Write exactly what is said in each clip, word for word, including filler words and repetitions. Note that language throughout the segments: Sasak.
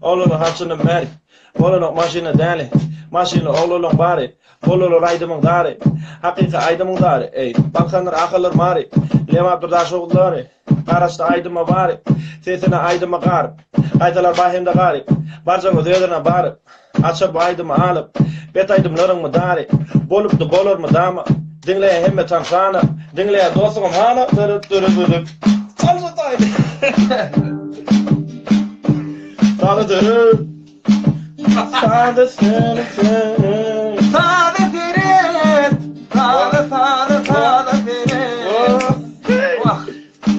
Oglanyň harçyndan bäri bolanok maşyna däli. Maşynly oglanyň bary. Bolalar aýdymyň dary. Hakyky aýdymyň dary. Eý, balkanlar, ahallar mary. Lem Abdurdaş ogullary. Garaşdy aýdyma bary. Sesine aýdyma garyp. Gaýtalar bahemde garyp. Barjaňyz özüne baryp. Açar bu aýdymy alyp. Bet aýdymlaryňmy dary. Bolupdy bolarmy dama. Diňleýä hemme tanşana. Diňleýä dostum hana. Dürüp, dürüp, dürüp. Alşat aýdy. Sada dürüp. Sada seni, seni. Sada seret. Sada, sada, sada seret. Oh. Wah.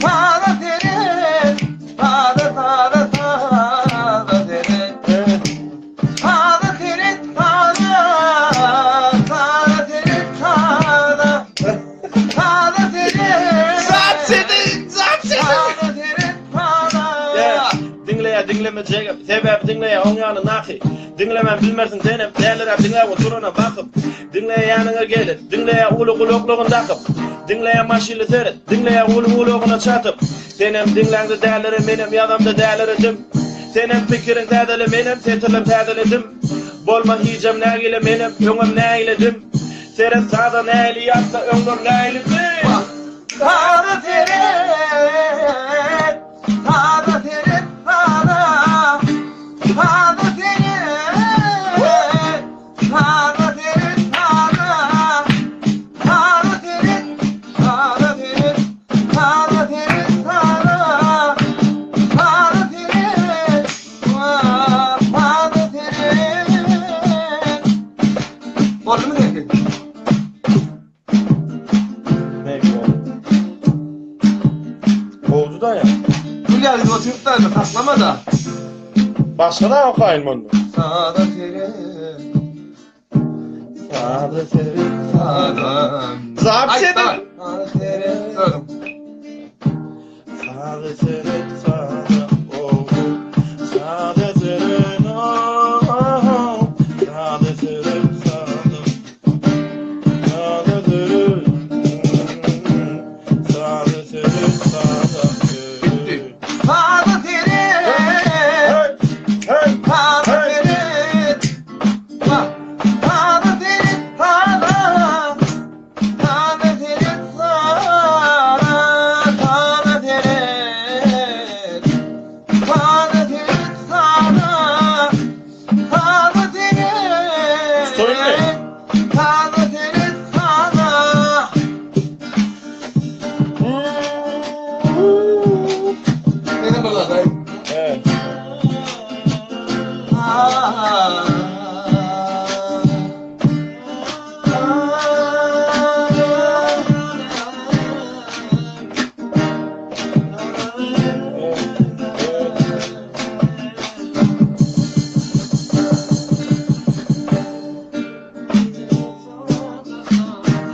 Sada seret. Sada, sada, sada seret. Sada seret, sada. Sada seret, sada. Sada seret. Zat seni, zat seni. Sada seret, sada. Ýa, diňleýä, diňlemejegem. Sebäbi diňleýä, oň ýanyndaky. Diňlemän bilmersiň senem. Dälirä diňläp oturana bakyp. Diňleýä, ýanyňa gelip. Diňleýä, uly gulaklygyny dakyp. Diňleýä, maşynly seret. Diňleýä, uly gulagyna çatyp. Senem diňläňde dälire, menem ýazamda dälire dim. Senem pikiriň täzele, menem setirlem täzeledim. Bolma hijem nägile, menem öňem nägiledim. Seret, sada nägile ýatsa, öňler nägiledi. Sada seret, sada seret, sada. Sada seret, sada seret, sada. Sada seret, sada seret, sada seret, sada. Sada seret, wah, sada seret. Boldumy sesi? Belki. Gowudy-da ýa. Gül ýaly oturyp da, saklama-da. Başga-da okaýyn onda. Sada seret. Sada seret, sada. Zat seret. Sada seret, sada. Sada seret, sada, oh. Sada seret, oh. Sada seret, sada. Sada seret. Sada seret, sada. Bitti. Sada seret. Hey, hey, hey. Sada seret. Sada seret, sada. Sada seret, sada, sada seret. Sada seret, sada. Sada seret. Stoýmy? Sada seret, sada. Menem bir zat aýt. He.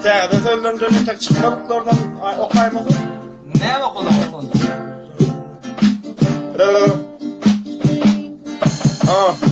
Täze sözlem dönüp tek çykmadyklarydan, a, okaýmaly. Näme okudyň? Ah.